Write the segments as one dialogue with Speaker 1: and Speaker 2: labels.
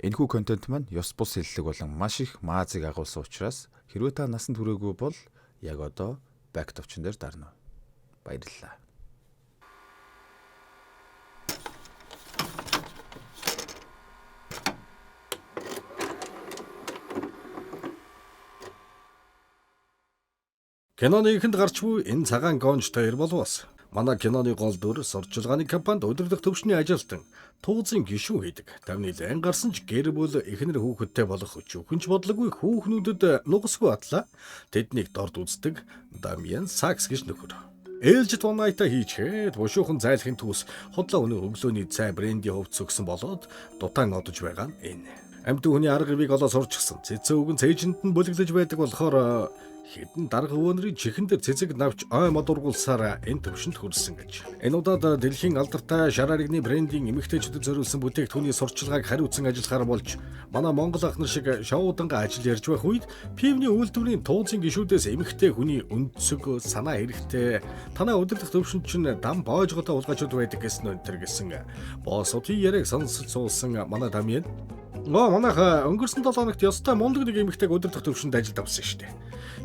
Speaker 1: Энэхүү контент маань ёс бус хэллэг болон маш их маазыг агуулсан учраас хэрвээ та насанд хүрээгүй бол яг одоо back товчон дээр дарна. Баярлалаа.
Speaker 2: Киноны ихэнд гарч буй энэ цагаан гонж таяр болвоос. Манай киноны гол дүр сурчлагын компанид удирдах төвшний ажилтан Туузын гишүүн хийдэг. Тамны лайн гарсан ч гэр бүл эхнэр хүүхэдтэй болох өчүүхэн ч бодлогогүй хүүхнүүдэд нугасгүй атлаа. Тэднийг дорд үздэг Дамьян Сакс гэж нөхөр. Ээлжит унайта хийчээд бушуухан зайлахын түүс худлаа өнөө өглөөний цай бренди хувц өгсөн болоод дутаан одож байгаа нь энэ. Амьтан хүний арга хэрвийг олоо сурчсан. Цэцэн үгэн цээжинд нь бүлэглэж байдаг болохоор хэдэн дарга өвөөнрийн чихэн дээр цэцэг навч ой мод ургуулсаар энэ төвшөнд хүрсэн гэж. Энэ удаад дэлхийн алдартай шарааригны брендийн эмэгтэйчүүдэд зориулсан бүтээгдэхүүний сурчлагыг хариуцсан ажиллахаар болж манай Монгол ах нар шиг шоуданга ажил ярьж байх үед пивний үйлдвэрийн туузын гишүүдээс эмэгтэй хүний өнцөг санаа хэрэгтэй. Танай удирдах төвшөнд чинь дам боожготой хулгайчуд байдаг гэсэн өнтер гэсэн. Боссуудын яриаг сонсож суусан манай Дамьян. Нөө манайх өнгөрсөн 7 хоногт ёстой мундаг нэг эмэгтэйг удирдах төвшөнд ажилд авсан шүү дээ.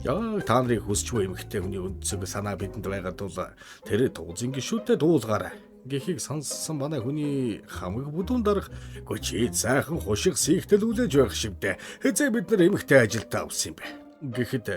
Speaker 2: Яг та нарыг хүсч буй эмэгтэй хүний өнцөг санаа бидэнд байгаад бол тэр туузын гишүүдтэй дуулгаарай гэхийг сонссон манай хүний хамаг бүдүүн дарга гүчи сайхан хушиг сийгтэл үлээж байх шивдэ. Хэзээ бид нар эмэгтэй ажилдаа авсан юм бэ? Гэхэд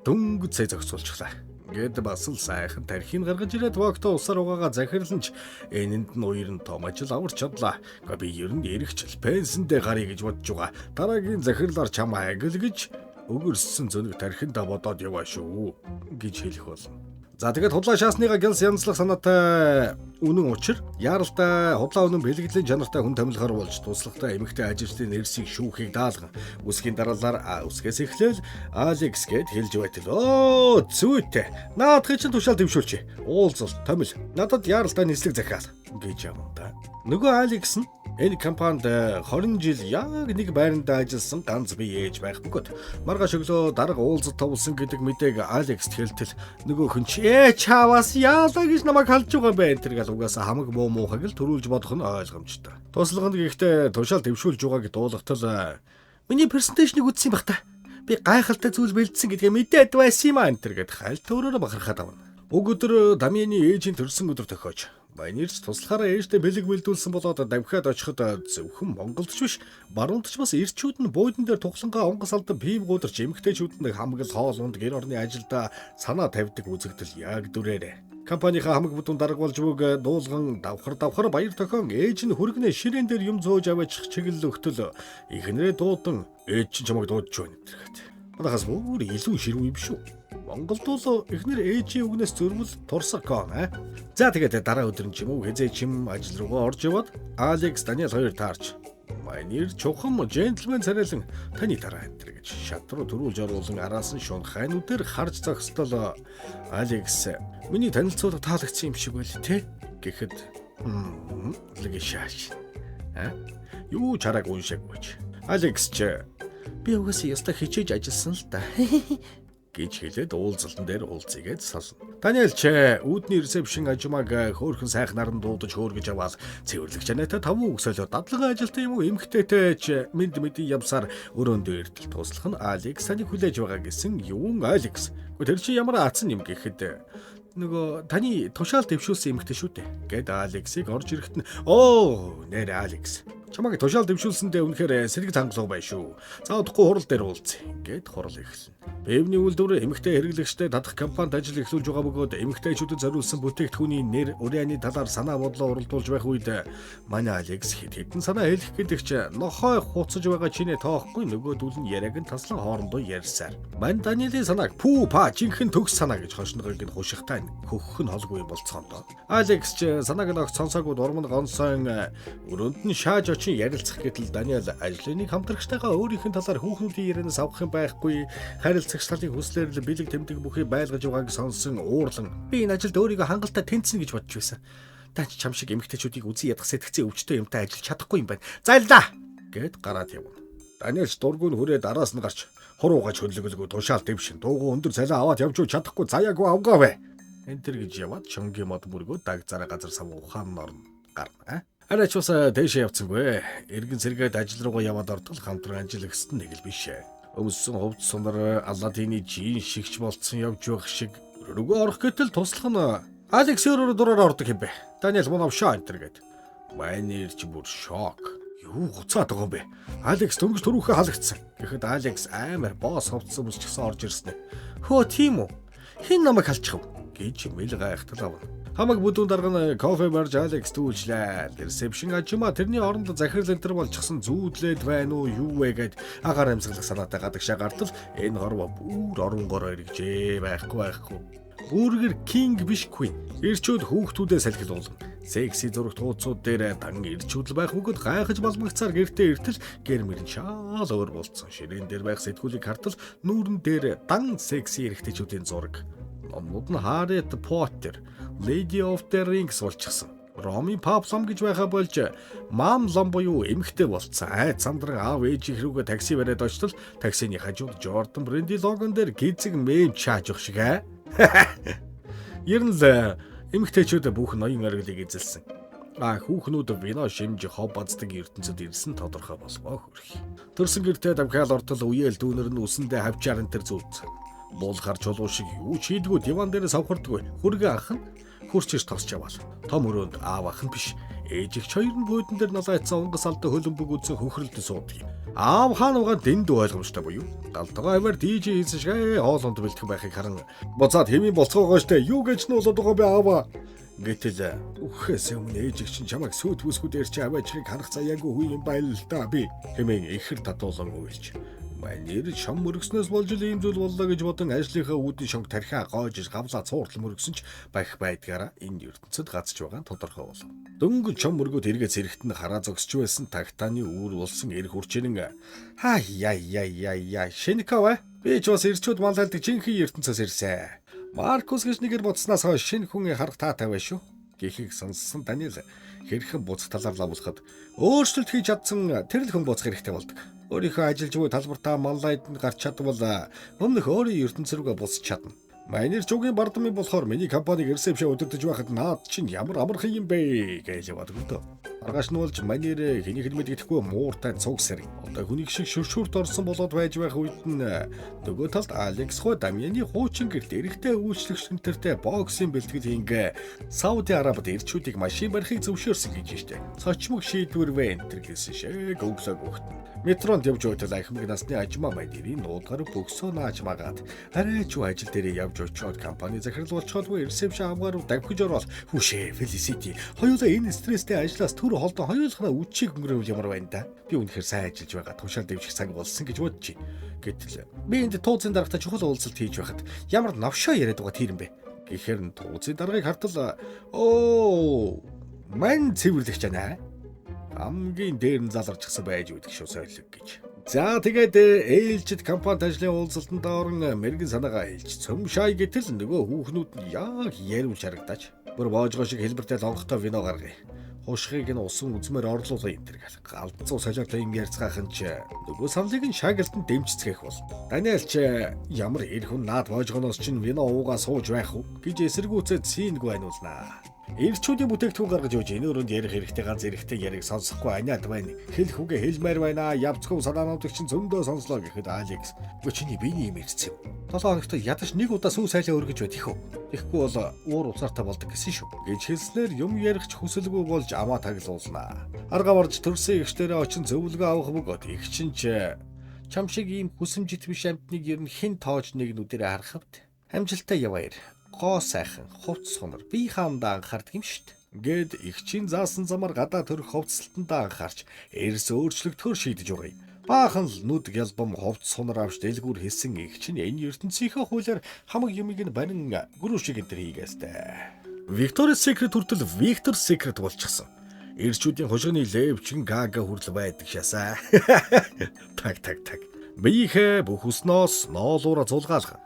Speaker 2: дөнгөж сая зохицуулчихлаа. Гэт бас л сайхан тархийг гаргаж ирээд вокто усаар угаагаа захирлан ч энэнд нь уярн том ажил аварч чадлаа. Гэхдээ би ер нь эрэгчл пенсэндээ гаръя гэж бодож байгаа. Дараагийн захирлаар чамаа агил гэж өгөрссөн зөнөг тархиндаа бодоод яваа шүү гэж хэлэх болно. За тэгээд худлаа шаасныгаа гялс янзлах санаатай үнэн учир яаралтай худлаа үнэн бэлгэдлийн чанартай хүн томилохоор болж туслахтай эмэгтэй ажилчдын нэрсийг шүүхийг даалган үсгийн дараалал үсгээс эхлээл Алекс гэд хэлж байтал. Оо зүйтэй. Наадхыг чинь тушаал дэвшүүлчих. Уулзалт томил. Надад яаралтай нислэг захиал гэж явна да. Нөгөө Алекс нь энэ компанид 20 жил яг нэг байранд ажилласан ганц бие ээж байх бөгөөд маргааш өглөө дарга уулзалт товлсон гэдэг мэдээг Алекст хэлтэл нөгөөх нь ч чаваас яалаа гэж намайг халж байгаа юм бэ энэ төр гал угаасаа хамаг муу муухайг л төрүүлж бодох нь ойлгомжтой. Туслах нь гэхдээ тушаал дэвшүүлж байгааг дуулгатал миний презентацийг үзсэн юм бах та. Би гайхалтай зүйл бэлдсэн гэдгээ мэдээд байсан юм а энэ төр гэд хальт өөрөөрөө бахархаад авна. Уг өдөр Дамьяны ээжийн төрсөн өдөр тохиож Баянэрч туслахаараа ээжтэй бэлэг бэлдүүлсэн болоод давхиад очиход зөвхөн Монголд ч биш баруунд ч бас ирчүүд нь буудан дээр тухлангаа онгоц алдан пив гударч эмэгтэйчүүд нь хамаг л хоол унд гэр орны ажилдаа санаа тавьдаг үзэгдэл яг дүрээрээ. Компанийнхаа хамаг бүдүүн дарга болж бүг дуулган давхар давхар баяр тохион ээж нь хүргэнэ ширээн дээр юм зөөж аваачих чиглэл өгтөл эхнэрээ дуудан ээж чинь чамайг дуудаж байна гэдэг. Манайхаас бүр илүү ширүү юм шүү. Монголд бол эхнэр ээжийн үгнээс зөрмөл турсаг гон аа. За тэгээд дараа өдөр нь ч юм уу хэзээ чим ажил руугаа орж яваад Алекс Даниэл хоёр таарч Майнер чухам джентльмен царайлан таны дараа энэ гэж шат руу төрүүлж оруулан араас нь шунхайнуудаар харж зогсдол Алекс миний танилцуулга таалагдсан юм шиг байл те гэхэд л гэж шааш. А? Юу чараг уншаагүй ч. Алекс ч би угаасаа ёстой хичээж ажилласан л да гэж хэлээд уулзалтан дээр уулзъя гэж сална. Даниэл ч үүдний ресепшн ажмааг хөөхөн сайхнаар нь дуудаж хөөргөж аваад цэвэрлэгч анаатай таван үг солиод дадлага ажилтан юм уу эмэгтэйтэй ч мэд мэдэн явсаар өрөөндөө эрдэл туслах нь Алекс таныг хүлээж байгаа гэсэн юун Алекс. Гэхдээ тэр чинь ямар аацсан юм гэхэд нөгөө таны тушаал дэвшүүлсэн эмэгтэй шүү дээ гэд Алексийг орж ирэхэд нь оо нэр Алекс чамайг тушаал дэвшүүлсэндээ үнэхээр сэрэг цангалуу бай шүү. За удахгүй хурал дээр уулзъя гэд хурал эхэлнэ. Пивний үйлдвэр эмэгтэй хэрэглэгчтэй татах компанид ажил эхлүүлж байгаа бөгөөд эмэгтэйчүүдэд зориулсан бүтээгдэхүүний нэр урианы талаар санаа бодлоо уралдуулж байх үед манай Алекс хэд хэдэн санаа хэлэх гэдэг ч нохой хуцаж байгаа чинээ тоохгүй нөгөөдөл нь яриаг нь таслан хоорондоо ярьсаар. Мань Даниэлийн санааг пүү па жинхэнэ төгс санаа гэж хошногыг нь хушихтай хөхөх нь холгүй болцгоондоо. Алекс ч санааг нь огт сонсоогүй дурман гонсон өрөөнд нь шааж очин ярилцах гэтэл Даниэл ажлын нэг хамтрагчтайгаа өөрийнх нь талаар хүүхнүүдийн ярианаас авах юм байхгүй харилцагч талын хүслээр л бэлэг тэмдэг бүхий байлгаж байгааг сонсон уурлан би энэ ажилд өөрийгөө хангалттай тэнцэнэ гэж бодож байсан. Та ч чам шиг эмэгтэйчүүдийг үзэн ядах сэтгцэн өвчтөй юмтай ажиллаж чадахгүй юм байна. Зайлдаа гэд гараад явна. Даниэл ч дургүй нь хүрээд араас нь гарч хуруугаж хөлөглөгөө тушаал дэвшин дуугүй өндөр цалин аваад явж чадахгүй заяагүй авгаа вэ. Энэ төр гэж яваад чонгийн мод мөргөө даг зараа газар сав ухаан норн гарна. Арай ч бас дээшээ явцсангүй. Эргэн сэргээд ажил руугаа яваад ортол хамтран ажиллах нь нэг л биш. Өмссөн хувц сунар Аладдины жин шигч болцсон явж байх шиг рүүгөө орох гэтэл туслах нь Алекс өөрөөр дураараа ордог юм бэ. Даниэл мөн авшаа энэ төр гэд. Майнер ч бүр шок. Юу гуцаад байгаа юм бэ? Алекс дөнгөж түрүүхээ халагдсан. Тэгэхэд Алекс амар босс хувцас өмсчихсэн орж ирсэн. Хөө тийм үү? Хэн намайг халчих вэ? Гэж мэл гайхтал авна. Хамаг бүдүүн дарга нь кофе барьж Алекс түүлжлээ. Ресепшн ажимаа тэрний оронд захирал энтер болчихсон зүүдлээд байна уу юу вэ гэд агаар амьсгалах санаатай гадагшаа гартал энэ хорвоо бүр оронгороо эргэжээ байхгүй. Бүргэр кинг биш queen. Ирчүүд хүүхдүүдээ салхилуулна. Секси зурагт хуудсууд дээр дан ирчүүд л байх бөгөөд гайхаж балмагцаар гэртээ иртэл гэр мөрн шал өөр болцсон. Ширээн дээр байх сэтгүүлийг хартал нүүрэн дээр дан секси эрэгтэйчүүдийн зураг. Номнууд нь Harry Potter, Lady of the Rings болчихсон. Роми Паплам гэж байхаа болж мам лам буюу эмэгтэй болцсон. Айд сандран аав ээжийнх рүүгээ такси бариад очтол таксины хажууд Jordan бренди логон дээр гизэг мем чааж явах шиг аа. Ер нь л эмэгтэйчүүд бүх ноён оргилыг эзэлсэн. А хүүхнүүд вино шимж хов баздаг ертөнцид ирсэн тодорхой болбоо хөрх. Төрсөн гэртээ давхиал ортол үеэл дүүнер нь үсэндээ хавчаар энэ төр зүүц. Буул хар чулуу шиг юу ч хийдгүү диван дээр савхардгүй. Хүргээ ах нь хурч ир тосч яваал. Том өрөөнд аав ах нь биш. Ээж эгч хоёр нь буудан дээр налаацсан унгас алдаа хөлбөмбөг үзсэн хөхрөлдөн суудаг. Аав хаан угаан дэнд ойлгомжтой буюу галтгой аваар DJ хийсэн шиг хоолунд бэлтгэн байхыг харан буцаад хэвийн болцоогоо штэ юу гэж нь болоод байгаа бэ аава. Гэтэл үхээс өмнө ээж эгч чинь чамайг сүйт бүсгүүдээр чи аваачихыг харах заяагүй хүн юм байл л да би хэмээн ихэр татуулан уйлж. Манер шам мөргснөөс болж л ийм зүйл боллоо гэж бодон ажлынхаа үүдэн шонг тархиа гоож гавлаа цууртал мөргсөн ч бах байдгаараа энэ ертөнцид гацж байгаа нь тодорхой болов. Дөнгөж чом мөргөөд эргээ зэрэгт нь хараа зогсож байсан тагтааны үүр болсон эрх хүрчэрэн хаа я я я я Шинкова би ч бас ирчүүд малайлдаг жинхэнэ ертөнцөөс ирсэн. Маркус гэж нэгээр бодсноос хойш шинэ хүн харах таатай байх шүү. Гэхийг сонссон Даниэл хэрхэн буцах талаар лавлахад өөрчлөлт хийж чадсан тэр л хүн буцах хэрэгтэй болдог. Өөрийнхөө ажиллаж буй талбартаа маллайд нь гарч чадвал өмнөх өөрийн ертөнц рүүгээ буцаж чадна. Майнер чугийн бардамын болохоор миний компаниг ресепшн удирдах байхад наад чинь ямар амархан юм бэ гэж яваад өгдөө. Маргааш нь болж манер хэнийг мэдгэдэхгүй мууртай цуг сэрэг. Одоо хүнийг шиг шүршүрт орсон болоод байж байх үед нь нөгөө талд Алекс хоо Дамьяны хуучин гэрт эрэгтэй үйлчлэгч энтертэй боксын бэлтгэл хийнгээ Сауди Арабид ирчүүдийг машин барихыг зөвшөөрсөн гэж штэ. Цочмог шийдвэр вэ энтер гэсэн шиг өглөөг өгт. Метронд явж байтал ахмаг насны ажмаа майдэрийн нуудгаар бөксөө нааж магаад арай ч ажил дээрээ явж очиод компани захирал болчоолгүй ресепшн авгаар давхиж ороод хүүшээ Felicity хоёулаа энэ стресстэй ажлаас төр холдон хоёулахнаа үчиг өнгөрөөл ямар байна да. Би үнэхээр сайн ажиллаж байгаа тушаал дэвших цаг болсон гэж бодож байна. Гэтэл би энд тууцын даргатай чухал уулзалт хийж байхад ямар новшоо яриад байгаа тэр юм бэ? Гэхээр нь тууцын даргаыг хартал оо мань цэвэрлэгч байна. Хамгийн дээр нь заларчихсан байж үүдэг шүү соёлог гэж. За тэгээд ээлжид компанид ажлын уулзалтанд орон мэрэгэн санаагаа хэлж цөм шай гэтэл нөгөө хүүхнүүд нь яг яриулж харагдаач. Бүр боожгоо шиг хэлбэртэй лонготой вино гаргая. Хушхыг нь усан үзмээр орлуулъя энэ төр гал. Галзуу солиотой юм ярьцгаах нь ч нөгөө саналыг нь шагалтанд дэмжицгээх бол. Даниэл ч ямар эр хүн наад боожгоноос чинь вино уугаа сууж байх уу гэж эсэргүүцээд сийнгүй ануулнаа. Ирчүүдийн бүтээгдэхүүн гаргаж өгч энэ өрөөнд ярих хэрэгтэй ганц эрэгтэй яриг сонсохгүй аниад байна. Хэлэх үгээ хэлмээр байна. Явцгүй санаануудыг чинь зөндөө сонслоо гэхэд Алекс үгүй чиний биений юм ирсэн юм. 7 хоногт ядаж нэг удаа сүү сайлаа өргөж байд их үү. Тэгэхгүй бол уур уцаартай болдог гэсэн шүү. Гэж хэлснээр юм ярих ч хүсэлгүй болж амаа таглуулнаа. Арга барж төрсөн эгчдэрээ очин зөвлөгөө авах бөгөөд эгч чинь ч чам шиг ийм хүсэмжит биш амьтныг ер нь хэн тоож нэг нүдэрээ харах вэ? Амжилттай яваа ир. Гоо сайхан хувцс хунар бие хаамдаа анхаардаг юм шүү дээ. Гэт эгчийн заасан замаар гадаа төрөх хувцсалтандаа анхаарч эрс өөрчлөгдөхөөр шийдэж байгаа юм. Баахан л нүд гялбам хувцс хунар авч дэлгүүр хийсэн эгч нь энэ ертөнцийнхөө хуулиар хамаг юмыг нь барин гүрүү шиг энэ төр хийгээстэй. Victoria's Secret хүртэл Victor Secret болчихсон. Ирчүүдийн хушигны левчин гага хүртэл байдаг шасаа. Так так так. Биеийнхээ бүх өснөөс ноолуура зулгаалга.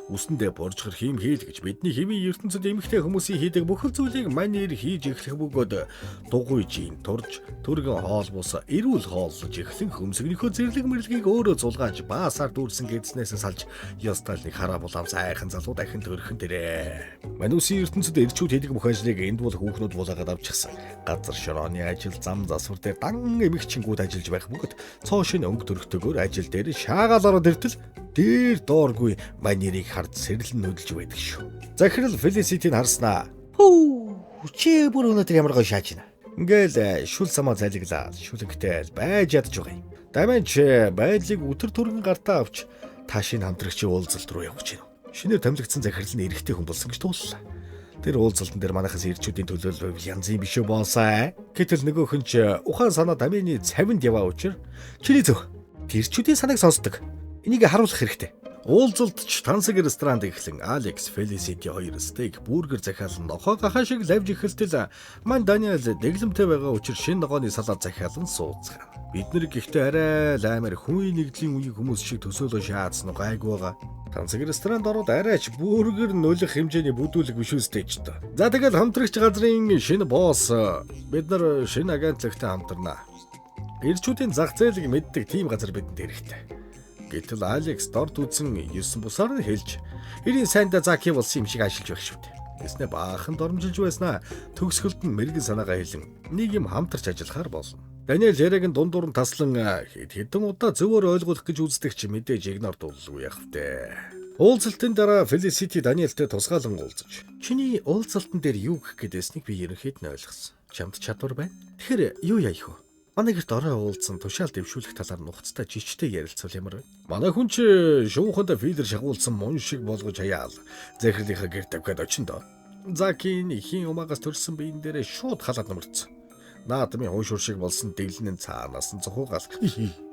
Speaker 2: Үсэндээ буржгар хийм хийл гэж бидний хэвийн ертөнцид эмэгтэй хүмүүсийн хийдэг бүхэл зүйлийг манер хийж эхлэх бөгөөд дугуй жин турж, түргэн хоол бус эрүүл хооллож эхлэн хөмсгөнийхөө зэрлэг мэрлэгийг өөрөө зулгааж баасаар дүүрсэн гэдэснээс салж ёстал нэг хараа булаам сайхан залуу дахин төрхөн дээрээ. Манусын ертөнцид эрчүүд хийдэг бүх ажлыг энд бол хүүхнүүд булаагаад авчихсан. Газар шорооны ажил, зам засвар дээр дан эмэгчингүүд ажиллаж байх бөгөөд цоо шинэ өнгө төрхтэйгээр ажил дээр шаагаал ороод иртэл дээр дооргүй манерыг хард сэрлэн нүдэлж байдаг шүү. Захирал Фелиситийг харснаа. Хүү, чи бүр өнөөдөр ямар гоё шааж байна. Ингээл шүл самаа залиглаа. Шүлэгтэй байж ядаж байгаа юм. Даманч байдлыг өтөр түргэн гартаа авч та шинэ хамтрагчийн уулзалт руу явах гэж байна. Шинээр томилогдсон захирал нь эрэгтэй хүн болсон гэж тууллаа. Тэр уулзалтан дээр манайхаас ирчүүдийн төлөөлөл байвал янз юм биш үү боосаа. Гэтэл нөгөөх нь ч ухаан санаа дамины цавинд яваа учир чиний зөв. Тэрчүүдийн санааг сонсдог. Энийг харуулах хэрэгтэй. Уулзалт ч тансаг ресторанд эхлэн Алекс, Фелисити хоёр стейк, бургер захиалан нохой гахаа шиг лавж эхэлтэл мань Даниэл дэглэмтэй байгаа учир шинэ ногооны салат захиалан сууцгаана. Бид нэр гэхдээ арай л аймар хүн нэгдлийн үеийн хүмүүс шиг төсөөлөө шаацсан гайгүй байгаа. Тансаг ресторанд ороод арайч бургер нөлөх хэмжээний бүдүүлэг биш үстэй ч тоо. За тэгэл хамтрагч газрын шинэ босс бид нар шинэ агентлагтай хамтарна. Ирчүүдийн зах зээлийг мэддэг тийм газар бидэнд хэрэгтэй. Гэтэл Алекс дорд үзэн 9 бусаар нь хэлж эрийн сайндаа Заки болсон юм шиг ажиллаж байх шүү дээ. Тэснэ баахан дормжилж байснаа төгсгөлд нь мэрэгэн санаагаа хэлэн нэг юм хамтарч ажиллахаар болно. Даниэл яриаг нь дундуур нь таслан хэд хэдэн удаа зөвөр ойлгуулах гэж үздэг ч мэдээж игнор дуулгүй явах втэ. Уулзалтын дараа Фелисити Даниэлтэй тусгаалan уулзаж чиний уулзалтан дээр юу гэх гэдээснийг би ерөнхийд нь ойлгосон. Чамд чадвар байна. Тэгэхээр юу яах вэ? Манай гэрт орой уулзсан тушаал дэвшүүлэх талаар нухацтай жижигтэй ярилцвал ямар вэ? Манай хүн чи шуухандаа филдер шагуулсан мун шиг болгож хаяал. Захирлынхаа гэрт тавихад очин доо. Закийн ихийн умаагаас төрсэн биен дээрээ шууд халаад нөмөрцөн. Наадмын хуушур шиг болсон дэглэн цаанаас нь цухуугаал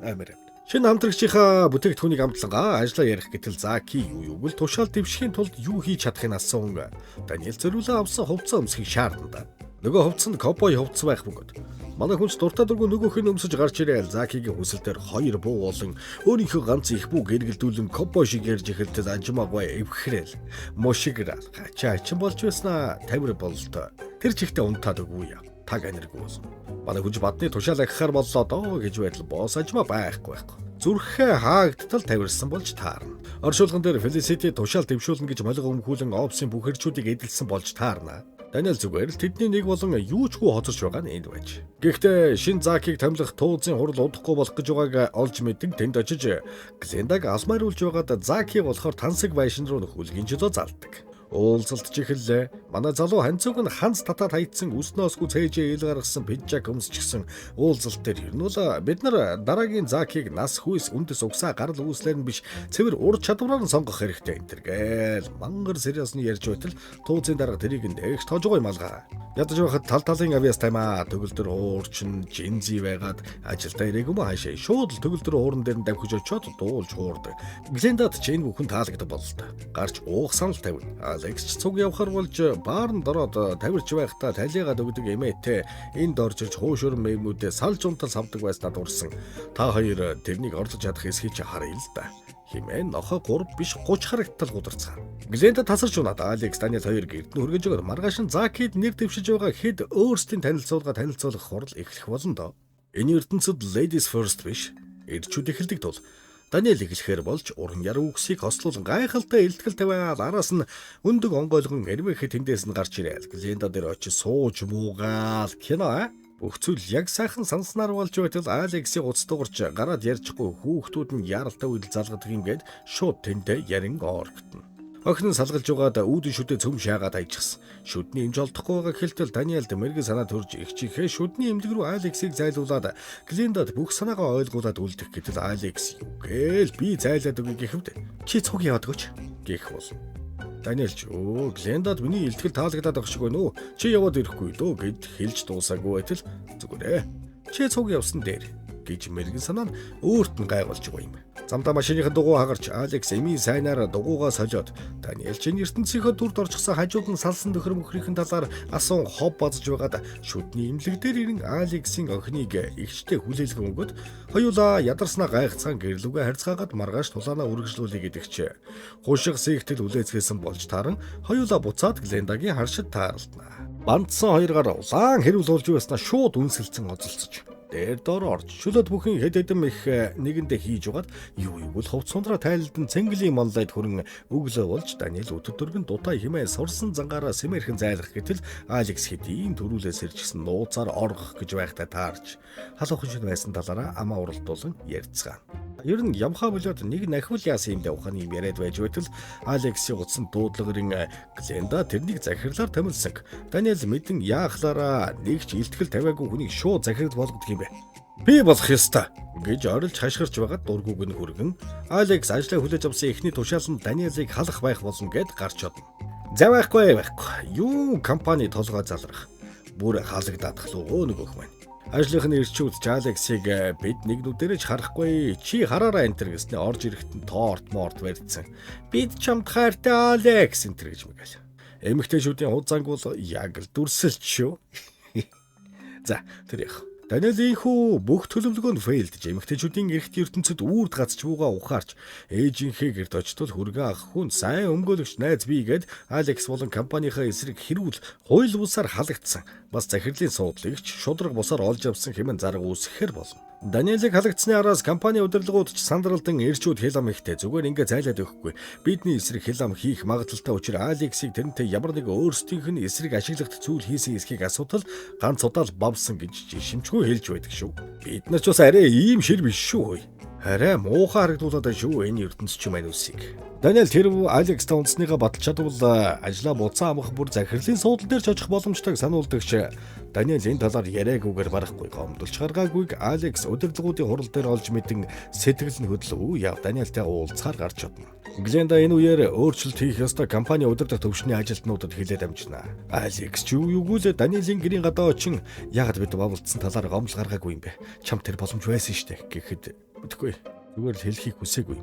Speaker 2: амар юм. Шинэ хамтрагчийнхаа бүтээгдэхүүнийг амтлангаа ажлаа ярих гэтэл Заки юу юуг л тушаал дэвшихийн тулд юу хийж чадахыг асуун. Даниэл зориулан авсан хувцас өмсөхийг шаардна да. Нөгөө хувцас нь ковбой хувцас байх бөгөөд манай хүнч дуртай дургүй нөгөөх нь өмсөж гарч ирээл Закигийн хүсэл дээр хоёр буу болон өөрийнхөө ганц их бүү гэргэлдүүлэн ковбой шиг ярьж эхэлтэл ажмаагүй эвхрээл мушиграл хачаа ачин болж байснаа тавир бололтой. Тэр чигтээ унтаад үгүй яа. Таг аниргүй болсон. Манай хүнч бадны тушаал ахихаар боллоо доо гэж байтал боос ажмаа байхгүй байхгүй. Зүрхээ хаагдтал тавирсан болж таарна. Оршуулган дээр Фелисити тушаал дэвшүүлнэ гэж молго өмхүүлэн офисын бүх хэрчүүдийг эдэлсэн болж таарна. Даниэл зүгээр л тэдний нэг болон юу ч хүү хоцорч байгаа нь энд байж. Гэхдээ шин Закийг томилох тууцын хурал удахгүй болох гэж байгааг олж мэдэн тэнд очиж Глендаг алмааруулж байгаад Заки болохоор тансаг байшин руу нөхүүлгийн чөлөө залдаг. Уулзалт ч эхэллээ. Манай залуу ханцууг нь ханц татаад хайцсан өснөөсгүй цээжээ ил гаргасан пиджак өмсчихсэн уулзалт дээр ер нь бол бид нар дараагийн Закийг нас хүйс үндэс угсаа гарал үүслээр нь биш цэвэр ур чадвараар нь сонгох хэрэгтэй энэ төр гээл мангар сериосны ярьж байтал тууцын дарга тэрийг нь эгч тоожгүй малгаа. Ядаж байхад тал талын авьяас таймаа төгөлдөр хуурчин жинзи байгаад ажилдаа ирээгүй мө хаашаа шууд л төгөлдөр хуурн дээр нь давхиж очиод дуулж хуурдаг. Глендад ч энэ бүхэн таалагддаг бололтой. Гарч уух санал тавина. Алекс ч цуг явахар болж баарнд ороод тавирч байхдаа талигаад өгдөг эмээтэй энд орж ирж хуушур мэмнүүдээ салж унтал савдаг байснаа дурсан. Та хоёр тэрнийг орлож чадах эсхийг чи харъя л да. Химэн нохоо 3 биш 30 харагдтал гударцгаана. Гленда тасарч унаад Алекс Даниэл хоёр гэрд нь хүргэж өгөөд маргааш нь Закид нэр дэвшиж байгаа хэд өөрсдийн танилцуулга танилцуулах хурал эхлэх болно доо. Энэ ертөнцид ladies first биш. Эрчүүд эхэлдэг тул Даниэл эхлэхээр болж уран яруу үгсийг хослуулан гайхалтай илтгэл тавиад араас нь өндөг онгойлгон эрвэхэд тэндээс нь гарч ирээл. Гленда дээр очиж сууж муугаал кино аа. Бүх зүйл яг сайхан санснаар болж байтал Алексийг уц дуурч гараад ярьчихгүй хүүхдүүд нь яралтай үйл залгадаг юм гээд шууд тэндээ ярин оргтно. Охин нь салгалж угаад үүдэн шүдэ цөм шаагаад хайчихсан. Шүдний эмч олдохгүй байгаа хэлтэл Даниэлд мэрэгэн санаа төрж эгчийнхээ шүдний эмнэлэг рүү Алексийг зайлуулад Глендад бүх санаагаа ойлгуулад үлдэх гэтэл Алекс юу гээл би зайлаад өгье гэхэвд чи цуг яваад өгөөч гэх бол. Даниэл ч өө Глендад миний илтгэл таалагдаад байх шиг байна уу? Чи яваад ирэхгүй дөө гэд хэлж дуусаагүй байтал зүгээрээ. Чи цуг явсан дээр гэж мэрэгэн санаа нь өөрт нь гайхуулж байгаа юм. Замдаа машиныхын дугуй хагарч Алекс эмийн сайнаар дугуйгаа солиод Даниэл чинь ертөнцийнхөө дүрд орчихсон хажууд нь салсан нөхөр мөхрийнхэн талаар асуун хов базаж байгаад шүдний имлэг дээр ирэн Алексийн охиныг эгчтэй хүлээлгэн өгөөд хоёулаа ядарснаа гайхацгаан гэрлүүгээ харьцаагаад маргааш тулаанаа үргэлжлүүлэе гэдэг чи. Хушиг сэгтэл хүлээцгээсэн болж тааран хоёулаа буцаад Глендагийн харшид тааралдана. Бандсан хоёр гар улаан хэрүүл болж байснаа шууд үнсэлцэн оцолцож дээр доор орж чөлөөт бүхэн хэд хэдэн их нэгэндээ хийж угаад юу юг л хувц сундраа тайлдан цэнгэлийн монлайд хүрэн өглөө болж Даниэл өдөр дөргөн дутаа химээ сурсан зангаараа сэмэрхэн зайлах гэтэл Алекс хэдийн төрүүлээ сэржсэн нууцаар оргох гэж байхдаа таарч халуухан шин байсан талаараа амаа уралдуулан ярьцгаана. Ер нь ямхаа болоод нэг нахивал яасан юм дэ ухааны юм яриад байж байтал Алексийн утсан дуудлагын Гленда тэрнийг захирлаар томилсон. Даниэл мэдэн яахлаараа нэг ч илтгэл тавиагүй хүнийг шууд захирал болгодог юм бэ. Би болох ёстой гэж орилж хашгирч байгаад дургүйг нь хүргэн Алекс ажлаа хүлээж авсан эхний тушаал нь Даниэлийг халах байх болно гэд гарч одно. За байхгүй. Юу компани толгой залрах. Бүр халагдаадах лөө нөгөөх маань. Ажлынх нь ирчүүд ч Алексийг бид нэг нүдэрэж харахгүй. Чи хараараа энтер гэснээ орж ирэхэд нь торт морт барьдсан. Бид чамд хайртай Алекс энтер гэж мэгэл. Эмэгтэйчүүдийн худ занг бол яг л дүрсэлч шүү. За тэр яг. Даниэл ийхүү бүх төлөвлөгөө нь фейлдэж эмэгтэйчүүдийн эрхт ертөнцид үрд гацч буугаа ухаарч ээжийнхээ гэрт очтол хүргэн ах хүн сайн өмгөөлөгч найз бий гэд Алекс болон компанийнхаа эсрэг хэрүүл хууль бусаар халагдсан. Бас захирлын суудлыг ч шудраг бусаар олж авсан хэмээн зарга үүсгэхээр болно. Даниэлийг халагдсны араас компани удирдлагууд ч сандралдан эрчүүд хэл ам ихтэй зүгээр ингээ зайлаад өгөхгүй. Бидний эсрэг хэл ам хийх магадлалтай учир Алексийг тэрнтэй ямар нэг өөрсдийнх нь эсрэг ашиглах зүйл хийсэн эсхийг асуудал ганц удаа л бавсан гэж жишимчгүй хэлж байдаг шүү. Бид нар ч бас арай ийм шир биш шүү. Арай муухай харагдуулаад байна шүү энэ ертөнц ч юм аниусыг. Даниэл тэр Алекс та унтсныгаа баталж чадвал ажлаа буцаан амах бүр захирлын суудал дээр ч очих боломжтойг сануулдагч Даниэл энэ талаар яриагүйгээр барахгүй гомдолж гаргаагүйг Алекс удирдлагуудын хурал дээр олж мэдэн сэтгэл нь хөдлөв. Яв Даниэлтэй уулзахаар гарч одно. Гленда энэ үеэр өөрчлөлт хийх ёстой компани удирдах төвшний ажилтнуудад хэлээд амжина. Алекс ч юу юугүй л Даниэлийн гэрийн гадаа очин яагаад бид бавлдсан талаар гомдол гаргаагүй юм бэ? Чамд тэр боломж байсан штэ гэхэд мэдэхгүй. Зүгээр л хэлхийг хүсээгүй.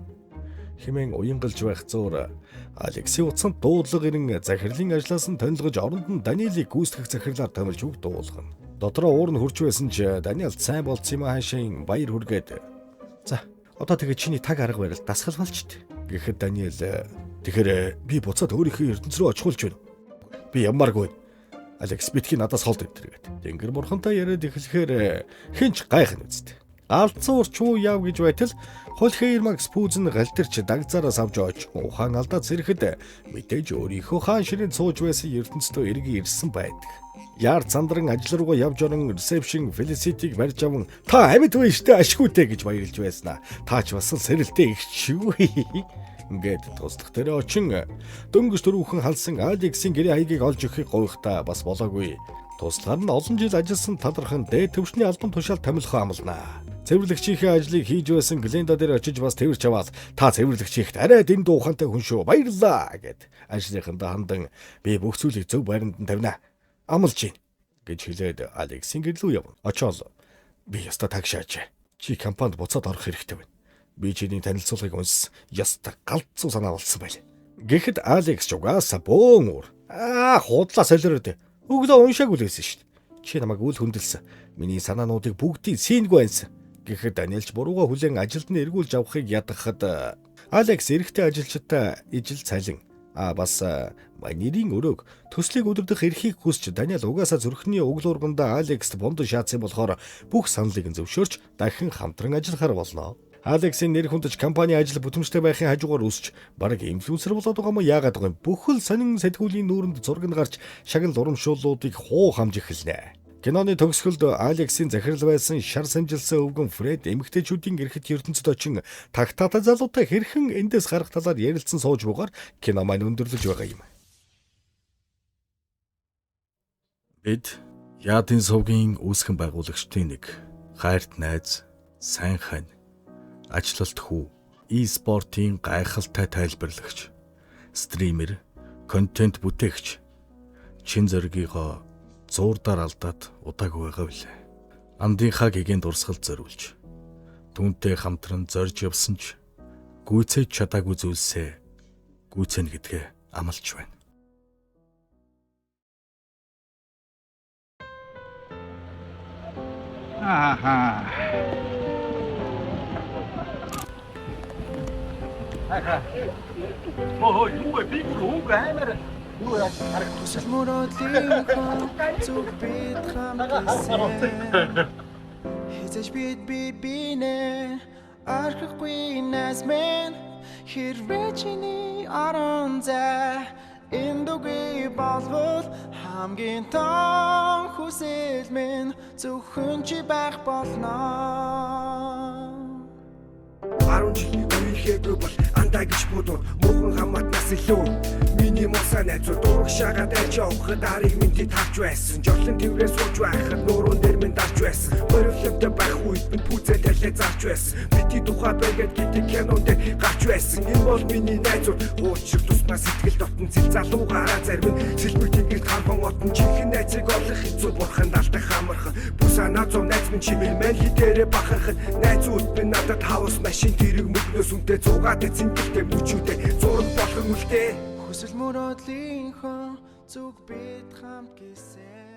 Speaker 2: Хэмээн уянгалж байх зуур Алексийн утсанд дуудлага ирэн захирлын ажлаас нь тонилгож оронд нь Даниэлийг гүйцэтгэх захирлаар томилж үг дуулгана. Дотроо уур нь хурж байсан ч Даниэл сайн болцсон юм хаашийн баяр хүргээд за одоо тэгээ чиний таг арга барил дасгал болж дээ гэхэд Даниэл тэгэхээр би буцаад өөрийнхөө ертөнц рүү очихулж байна. Би ямааргүй. Алекс битгий надаас холд энэ гэд. Тэнгэр бурхантай яриад эхлэхээр хинч гайхна үстэ. Алдсан урчуу яв гэж байтал Холхейр Макс пүүзэн галдирч дагзаараас авч оож ухаан алдаад сэрэхэд мэдээж өөрийнхөө хаан ширэнд сууж байсан ертөнцийн эргэн ирсэн байдаг. Яар сандран ажил руугаа явж орон ресепшн Фелиситиг барьж аван та амьд байна штэ ашгүйтэй гэж баярлж байснаа. Та ч бас сэрэлтэй их шүү. Ингээд туслах дээр очин дөнгөж түрүүхэн халсан Алексийн гэрээ хаягийг олж өгөхийг гуйхдаа бас болоогүй. Туслахаар нь олон жил ажилласан талархан дээд түвшний албан тушаал томилхоо амлана. Цэвэрлэгчийнхээ ажлыг хийж байсан Гленда дээр очиж бас цэвэрч аваад та цэвэрлэгчийхт арай дэндүү ухаантай хүн шүү баярлалаа гэд ажлынхандаа хандан би бүх зүйлийг зөв байранд нь тавина. Амлаж гин гэж хэлээд Алексийн гэр лүү явна. Очоол би ёстой тагшаач. Чи компанид буцаад орох хэрэгтэй байна. Би чиний танилцуулгыг унссан. Ёстой галзуу санаа болсон байл. Гэхэд Алекс ч угаасаа бөөн уур. Аа худлаа солиороод. Өглөө уншаагүй л байсан шүү дээ. Чи намайг үл хүндэлсэн. Миний санаануудыг бүгдийг сийнгүй байсан. Гэхэд Даниэлч бурууга хүлээн ажилд нь эргүүлж авахыг ядахад Алекс эрэгтэй ажилчдаа ижил цалин бас манерийн өрөөг төслийг удирдах эрхийг хүсч Даниэл угаасаа зүрхний өглөөргөндөө Алекст бондон шаацсан болохоор бүх саналыг нь зөвшөөрч дахин хамтран ажиллахаар болно. Алексийн нэр хүндэж компани ажил бүтэмжтэй байхын хажуугаар өсч бараг инфлюенсер болоод байгаа юм яагаад байгаа юм бүхэл сонин сэтгүүлийн нүүрэнд зураг нь гарч шагнал урамшууллуудыг хуу хамж эхэлнэ. Киноны төгсгөлд Алексийн захирал байсан шар самжилсан өвгөн Фред эмэгтэйчүүдийн эрхт ертөнцид очин тагтаатай залуутай хэрхэн эндээс гарах талаар ярилцсан сууж бугаар кино маань өндөрлөж байгаа юм. Бид Яадын сувгийн үүсгэн байгуулагчдын нэг хайрт найз, сайн хань, ачлалт хүү, e-спортын гайхалтай тайлбарлагч, стример, контент бүтээгч, чин зоригийнхоо зуурдаар алдаад удаагүй байгаа билээ. Андынхаа гэгээн дурсгал зориулж түүнтэй хамтран зорж явсан ч Гүйцээж чадаагүй зүйлсээ гүйцэнэ гэдгээ амлаж байна.
Speaker 3: Аа.
Speaker 4: Хүсэл мөрөөдлийн зүг бид хамт гисэн. Хэзээ ч бид би бинэ орхихгүй найз минь. Хэрвээ чиний орон зай энд үгүй болвол хамгийн том хүсэл минь зөвхөн чи байх болно.
Speaker 5: 10 жил үерхээгүй бол андаа гэж бодоод муухан хамаатнаас илүү миний муусаа найзууд урагшаагаад айж явхад арыг минь тэд харж байсан. Жорлон тэврээ сууж байхад нуурун дээр минь дарж байсан. Боривломтой байх үед минь пүүзээ талиа зарж байсан. Бидний тухай байгаад гэдэг кинон дээр гарч байсан. Энэ бол миний найзууд хуучир тусмаа сэтгэл дотн зэл залуугаараа зарим нь сэлмэг тэнгэрт харван отон жинхэнэ найзыг олох хэцүү бурханд алдах амархан. Бүх санаа зов найз минь чимээ мань хідээрээ бахархан. Найзууд минь надад хаус машин тэрэг мөнгнөөс үнэтэй зугаад цэнгэлтэй мөчүүдээ зураг болгон үлдээ.
Speaker 4: Хүсэл мөрөөдлийнхөө зүг бид хамт гисэн.